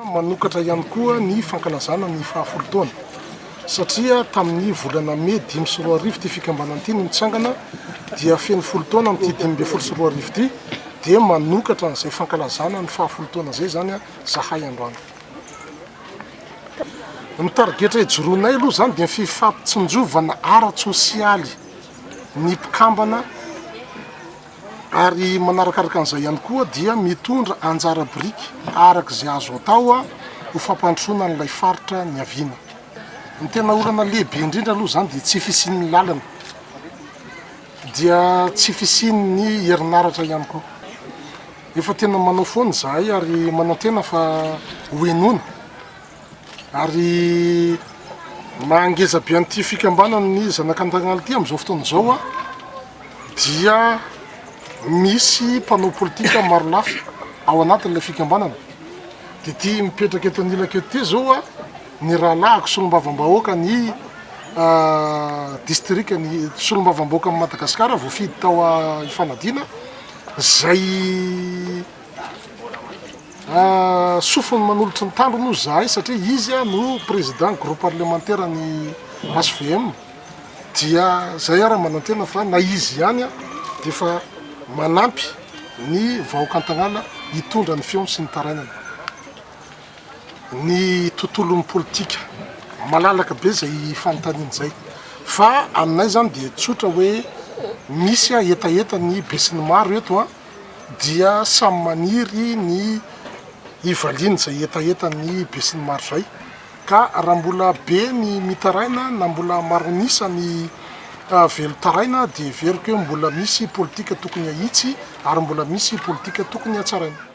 Manokatra ihany koa ny fankalazana ny fahafolo taona satria tamin'ny volana mey 2005 ity fikambanana ity no nitsangana dia feno folo taona amin'ity 2015 ity dia manokatra an'izay fankalazana ny fahafolo taona izay izany zahay androany. Ny tarigetra ijoroanay aloha izany dia ny fifampitsinjovana ara-tsosialy ny mpikambana Ary manarakaraka an'izay ihany koa dia mitondra anjara biriky araka izay azo atao ho fampandrosoana an'ilay faritra niaviana. Ny tena olana lehibe indrindra aloha izany dia tsy fisian'ny lalana, dia tsy fisian'ny herinaratra ihany koa. Efa tena manao foana izahay ary manantena fa ho henoina. Ary maha ngeza be an'ity fikambanan'ny zanak'Antagnala ity amin'izao fotoana izao dia misy mpanao politika maro lafy ao anatin'ilay fikambanana. Dia ity mipetraka eto anilako eto ity izao ny rahalahiko solombavambahoaka ny distrika ny solombavambahoakan'i Madagasikara voafidy tao Ifanadiana izay Sofiny manolotry ny tandrony hozy zahay satria izy no président groupe parlementaire ny HVM dia zay ara manantena fa na izy ihany dia efa manampy ny vahoaka Antagnala hitondra ny feony sy ny tarainany. Ny tontolon'ny politika malalaka be zay fanontaniana zay fa aminay zany dia tsotra hoe misy hetaheta ny besinimaro eto an. dia samy maniry ny hivalian'izay hetahetan'ny besinimaro izay, ka raha mbola be ny mitaraina na mbola maro an'isa ny velon-taraina dia heveriko hoe mbola misy politika tokony hahitsy ary mbola misy politika tokony hatsaraina.